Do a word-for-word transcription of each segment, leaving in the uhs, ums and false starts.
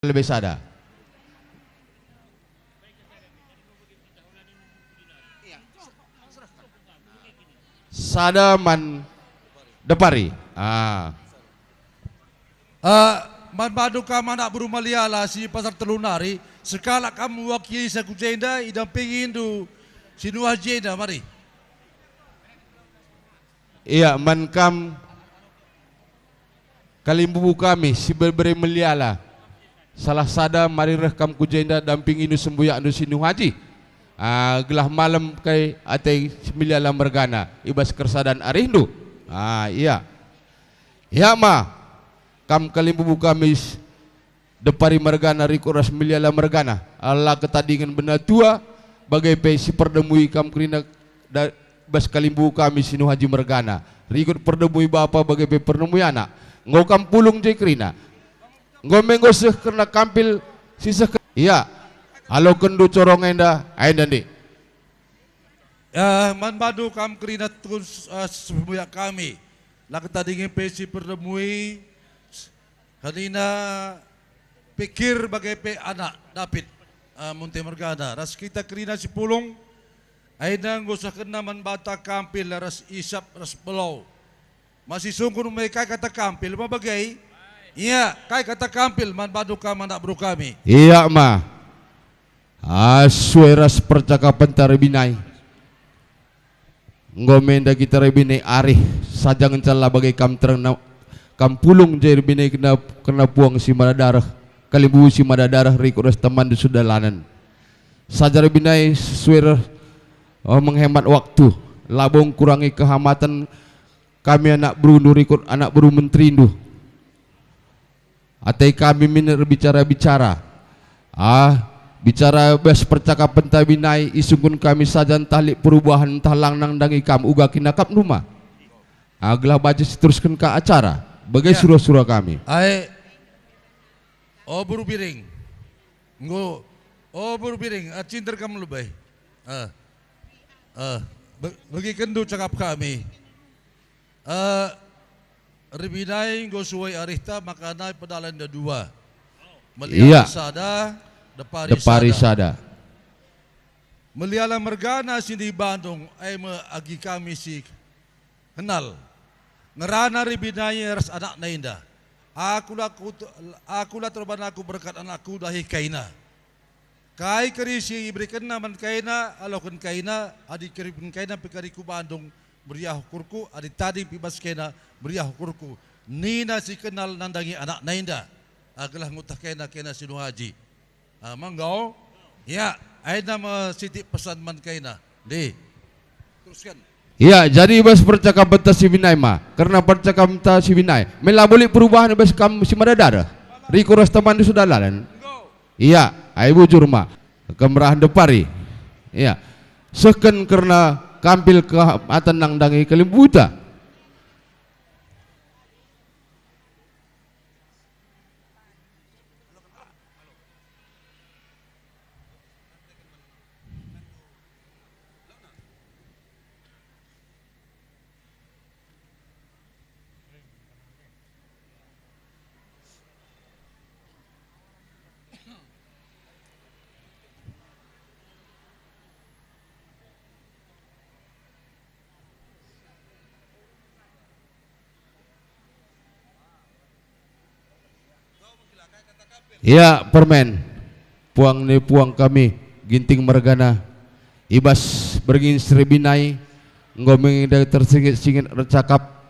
lebe sada. Sada man Depari. Ah. Eh, man bandu kam anak beru Maliala si pasar telu nari, sekalak kam mewakili ku jenda idampingindu si Nuh Haji enda, mari. Ia, man kam kalimbubu kami si berberi Maliala, salah sada mari reh kam ku jenda dampingindu sembuyakndu si Nuh Haji. Ah, gelah malem kai ate si Maliala mergana i bas kersadan arihndu. Ah, ia. Ia ma, kam kalimbubu kami s-, Depari mergana rikut ras Maliala mergana, la ketadingen benatua, bage pe si perdemui kam kerina da-, bas kalimbubu kami si Nuh Haji mergana, rikut perdemui bapa bage pe perdemui anak. Enggo kam pulung je kerina. Enggo me enggo seh kerna kampil si seh ke-, ia, alokenndu corong enda, enda ndi. Eh, man bandu kam kerina tukun s-, eh, sembuyak kami. La ketadingen pe si perdemui, s-, kerina pikir bage pe anak David, eh, Munte mergana. Ras kita kerina si pulung, enda enggo sehkenna man banta kampil ras isap ras belau. Masih sungkun me kai kata kampil ma bage? Ia, kai kata kampil man bandu kam anak beru kami? Ia ma. Ah, sue ras percakapenta Rebinai. Enggo me enda kita Rebinai arih, saja ngenca la bage kam terengna, kam pulung je Rebinai kerna, kerna puang si mada dareh, kalimbubu si mada dareh rikut ras temanndu sedalanen. Saja Rebinai sue ras, oh, menghemat waktu, labo ngkurangi kehamaten kami anak berundu rikut anak beru menterindu. Ate kami min erbicara-bicara. Ah, bicara bas percakapenta Rebinai, isungkun kami saja ntah lit perubahen ntah lang nandangi kam uga kinakapndu ma. Ah, gelah banci siterusken ka acara. Bage sura-sura kami. Ae, o beru Biring. Enggo, o beru Biring, ah, cinder kam lebe. Ah. Ah, be-, begikenndu cakap kami. Eh, Rebinai enggo sue arihta, maka nai pedalanta dua. Maliala sada, Depari sada. Maliala mergana si ndi Bandung, e me agi kami si kenal. Ngerana Rebinai ras anakna enda. Aku la ku-, aku la terban aku berkat anakku dahi kaina. Kai keri si iberikenna man kaina, aloken kaina, adi keripen kaina pe kari ku Bandung, meriah ukurku, adi tading pe i bas kaina, meriah ukurku. Nina si kenal nandangi anakna enda, ah, gelah ngutah kaina, kaina si Nuh Haji. Ah, manggo? Ya, aina me sitik pesan man kaina. Ndi. Terusken. Ya, jadi bas percakapenta si Rebinai ma. Kerna percakapenta si Rebinai, me labo lit perubahen bas kam si mada dareh. Rikut ras temanndu sedalanen. Ia, ai bujur ma. Kemerahen Depari. Ia. Sehken kerna kampil kehamaten nandangi kalimbubuta. Ya, permen. Puang ni puang kami, Ginting mergana. I bas berngin si Rebinai, enggo me enda tersinget-singet ercakap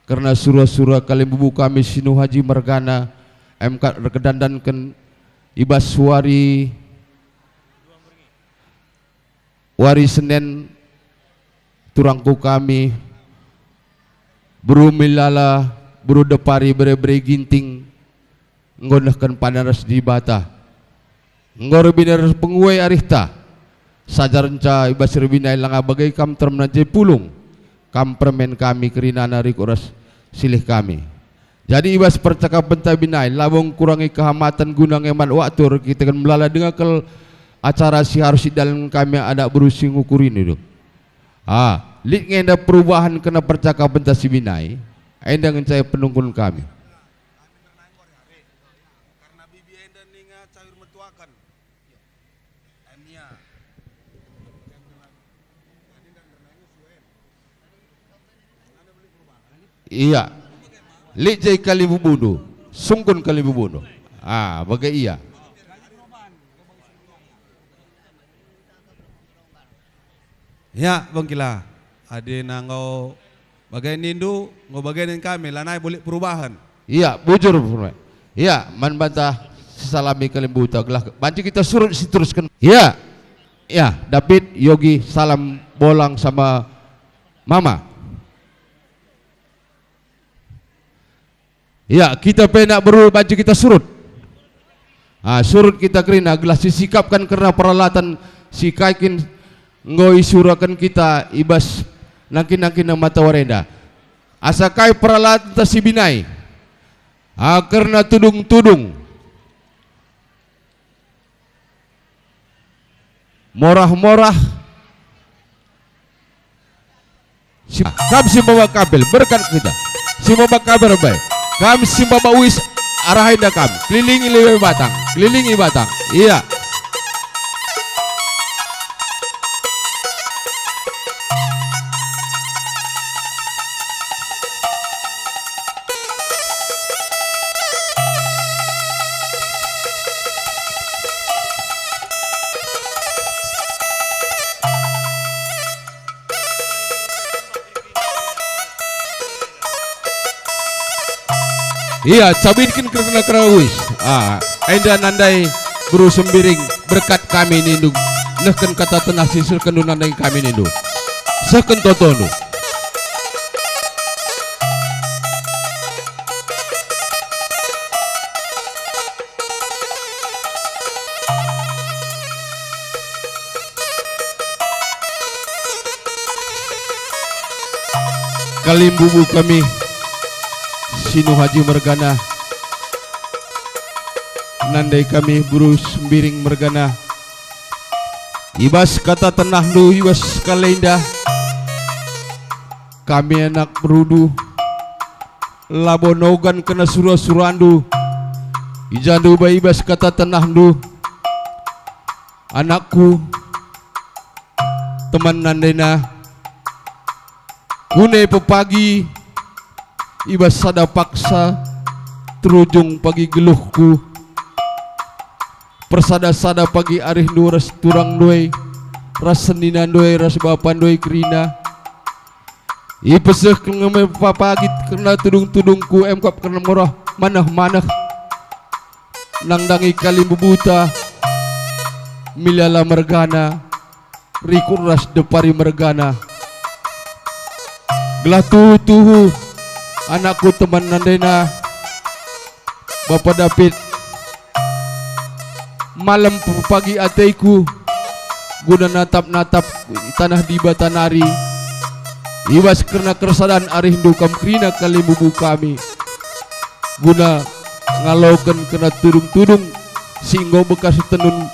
kerna sura-sura kalimbubu kami si Nuh Haji mergana, emkat erkedandanken i bas wari, wari Senen, turangku kami, beru Maliala, beru Depari, bere-bere Ginting, enggo nehken padan ras Dibata. Enggo Rebinai ras penguai arihta. Saja ngenca i bas Rebinai langa bage kam teremna je pulung. Kam permen kami kerinana rikut ras silih kami. Jadi i bas percakapenta Rebinai, labo ngkurangi kehamaten guna ngeman waktu erkiteken melala denga kal acara si harus idalanken kami anak beru si ngukurindu. Ah, lit nge enda perubahen kerna percakapenta si Rebinai, enda ngenca penungkun kami. Cawir metuaken. Iya. Lit jai kalimbubundu. Sungkun kalimbubundu. Ah, bage ia. Ya, bengkila. Adi nanggo bage nindu, enggo bage nin kami, lanai bulik perubahan. Iya, bujur. Iya, man banta sisalami kalimbuta gelah banci kita surut si terusken. Iya. Ya, David, Yogi, salam bolang sama mama. Ya, kita pe nak beru banci kita surut. Ah, surut kita kerina gelah sisikapken kerna peralatan si kai kin enggo isuraken kita i bas nangkin-nangkin mata wari enda. Asa kai peralatan ta si binai? Ah, kerna tudung-tudung. Morah-morah. Si, kam si maba kampil, berkat kita. Si maba kampil baik. Kam si maba uis, arahi enda kam. Kelilingi lebe batang. Kelilingi batang. Iya. Ia, cabitken kerna kerawis. Ah, enda nandai beru Sembiring, berkat kami nindu. Nehken kata tenah si serkenndu nandangi kami nindu. Sehken totondu. Kalimbubu kami, Sinu Haji mergana, nandai kami beru Sembiring mergana. I bas kata tenahndu, i bas kalenda, kami anak berundu, labo nogan kena sura-surandu. I jandu bai i bas kata tenahndu, anakku, teman nandena, kune pepagi i bas sada paksa terujung pagi geluhku. Persada-sada pagi arihndu ras turangndu e, ras seninandu e, ras bapandu e kerina. Ipesehken nge me pepagi kerna tudung-tudungku, emkap kerna morah maneh-maneh. Nandangi kalimbubuta, Milala mergana, Rikut ras Depari mergana. Gelah tuhu-tuhu anakku, teman nandena, Bapa David, malem pagi ateku guna natap-natap taneh Dibata nari. I bas kerna kersadan arihndu kam kerina kalimbubu kami, guna ngaloken kerna tudung-tudung si enggo bekas tenun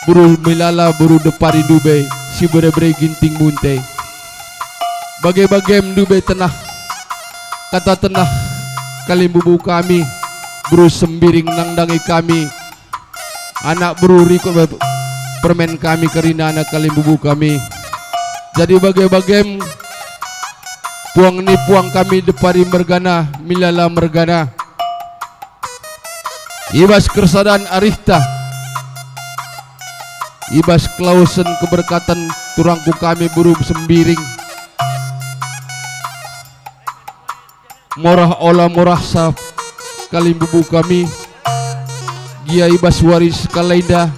beru Milala, beru Depari ndube si bere-bere Ginting Munte. Bage-bagem ndube tenah, kata tenah kalimbubu kami, beru Sembiring nandangi kami, anak beru Rikut, permen kami kerina anak kalimbubu kami. Jadi bage-bagem puang ni puang kami, Depari mergana, Milala mergana. I bas kersadan arihta, i bas kelawesen keberkatan turangku kami beru Sembiring, morah ola morahsa kalimbubu kami, gia i bas wari sekalenda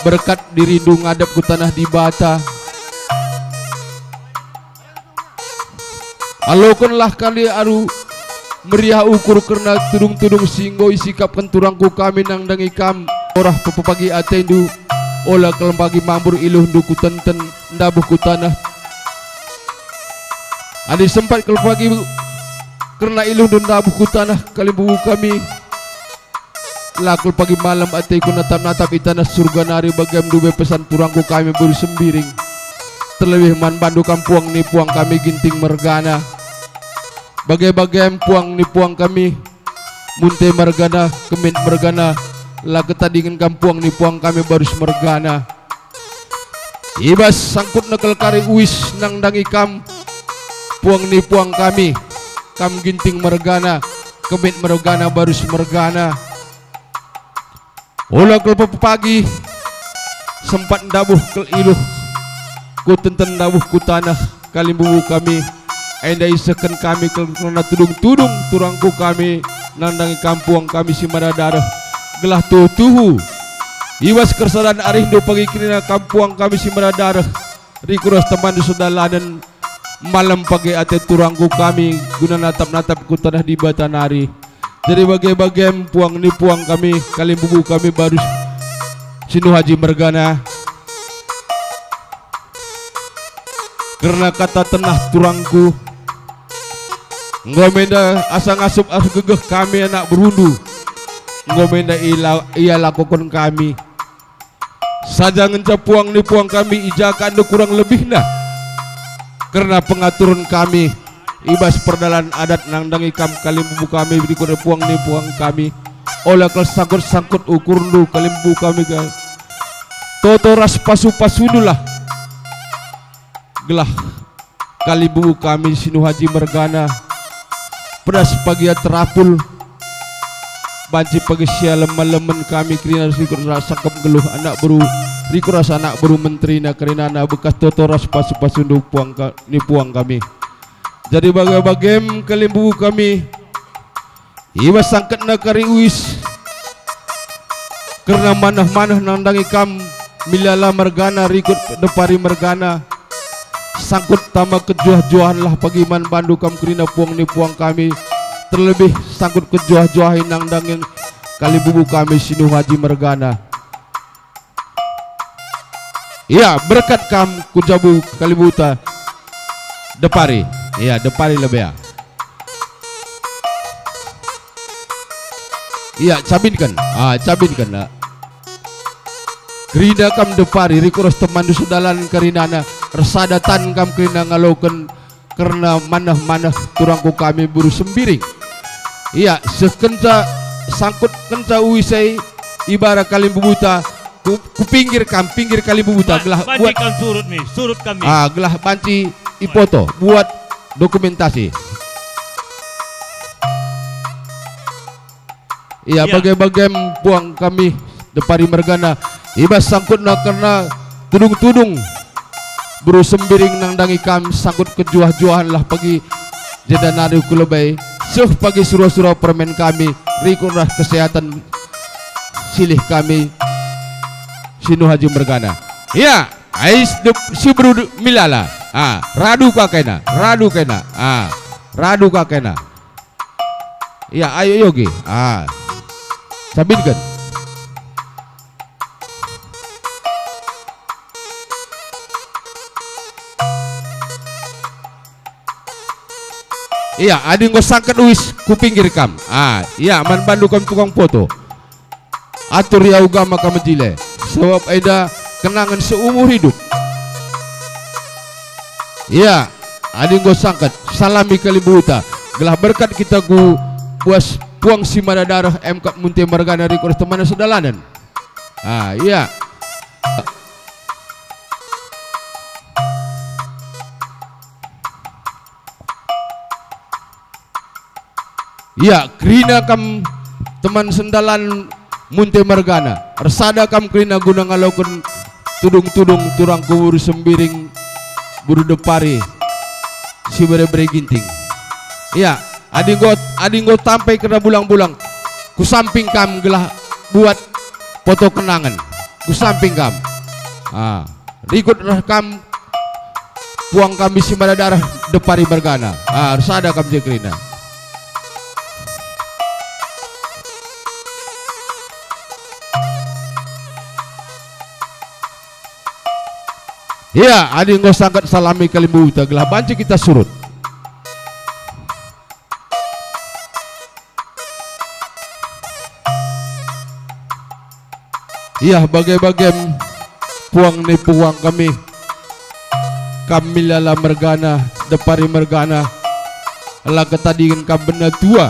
berkat dirindu ngadap ku taneh Dibata. Alokenlah kami alu meriah ukur kerna tudung-tudung si enggo isikapken turangku kami nandangi kam, morah pepagi atendu, ola kal pagi mambur iluhndu ku tenten, ndabuh ku taneh. Adi sempat kal pagi kerna iluhndu ndabuh ku taneh kalimbubu kami, la kal pagi malem ateku natap-natap i taneh Surga nari, bagem ndube pesan turangku kami beru Sembiring. Terlebih man bandu kam puang ni puang kami Ginting mergana. Bage-bagem puang ni puang kami, Munte mergana, Kemit mergana, la ketadingen kam puang ni puang kami Barus mergana. I bas sangkutna kal kari uis nandangi kam puang ni puang kami, kam Ginting mergana, Kemit mergana, Barus mergana. Ola kal pepagi, sempat ndabuh kal iluh, kutenten ndabuh ku taneh kalimbubu kami, enda isehken kami kal kerna tudung-tudung turangku kami nandangi kam puang kami si mada dareh, gelah tuhu-tuhu. I bas kersadan arihndu pagi kerina kam puang kami si mada dareh, rikut ras temanndu sedalanen, malem pagi ate turangku kami guna natap-natap ku taneh Dibata nari. Jadi bage-bagem puang ni puang kami, kalimbubu kami Barus Sinuhaji mergana. Kerna kata tenah turangku, enggo me enda asa ngasup arah gegeh kami anak berundu, enggo me enda ila-, ia lakoken kami. Saja ngenca puang ni puang kami i ja ka enda kurang lebihna kerna pengaturen kami i bas perdalan adat nandangi kam kalimbubu kami, berikutna puang ni puang kami. Ola kal sangkut-sangkut ukurndu kalimbubu kami ka. Toto ras pasu-pasundulah. Gelah kalimbubu kami Sinuhaji mergana, pedas pagi ia terapul, banci pagi sia lema-lemen kami kerina rikut ras sangkep nggeluh anak beru, rikut ras anak beru menterina kerinana bekas toto ras pasu-pasundu puang ka-, ni puang kami. Jadi bage-bagem kalimbubu kami, i bas sangketna kari uis, kerna maneh-maneh nandangi kam, Milala mergana rikut Depari mergana, sangkut tama kejuah-juahenlah pagi man bandu kam kerina puang ni puang kami, terlebih sangkut kejuah-juahi nandangi kalimbubu kami Sinuhaji mergana. Ia, berkat kam ku jabu kalimbubuta Depari. Ia, Depari lebe ia. Ia, cabinken. Ah, cabinken, ah. Kerina kam Depari, rikut ras temanndu sedalanen kerinana, ersada tan kam kerina ngaloken kerna maneh-maneh turangku kami beru Sembiring. Ia, sehkenca sangkutkenca uis e i bara kalimbubuta, ku, ku pinggir kam, pinggir kalimbubuta, gelah banci buat kam surut mi, surut kami. Ah, gelah banci ipoto, buat dokumentasi. Ia, bage-bagem puang kami Depari mergana, i bas sangkutna kerna tudung-tudung beru Sembiring nandangi kam sangkut kejuah-juahenlah pagi jenda nari ku lebe, seh pagi sura-sura permen kami, rikut ras kesehatan silih kami Sinuhaji mergana. Ia, ais dep-, si beru de-, Milala. Ah, radu ka kena, radu kena. Ah, radu ka kena. Ia, ayo, ayo ge. Ah. Cabinken. Ia, adi enggo sangket uis ku pinggir kam. Ah, ia, man bandu kam tukang poto. Atur ia uga maka mejile, sabap enda kenangen seumur hidup. Ia, adi enggo sangket, salami kalimbubuta, gelah berkat kita ku buas puang si mada dareh, emkap munte mergana rikut ras temana sedalanen. Ah, ia. Ia, kerina kam teman sendalan munte mergana, ersada kam kerina guna ngaloken tudung-tudung turangku beru Sembiring, beru Depari, si bere-bere Ginting. Ia, adi enggo, adi enggo tampai kerna bulang-bulang, ku samping kam gelah buat poto kenangen. Ku samping kam. Ah. Rikut ras kam puang kami si mada dareh Depari mergana. Ah, ersada kam je kerina. Ia, adi enggo sangket salami kalimbubuta gelah banci kita surut. Ia, bage-bagem puang ni puang kami, kam Milala mergana, Depari mergana, la ketadingen kam bena tua.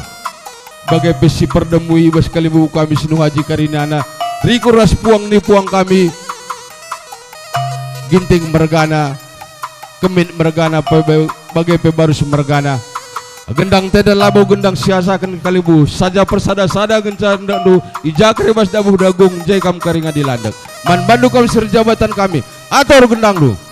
Bage pe si perdemu i bas kalimbubu kami si Nuh Aji Karinana, Rikur ras puang ni puang kami, Ginting mergana, Kemit mergana, pe-, bage pe Barus mergana. Gendang tenda labo gendang siasaken kalimbubu, saja persada-sada ngenca ndekndu, i ja kari bas dabuh dagung, njai kam kari ngadi landek. Man bandu kam si erjabatan kami, atur gendangndu.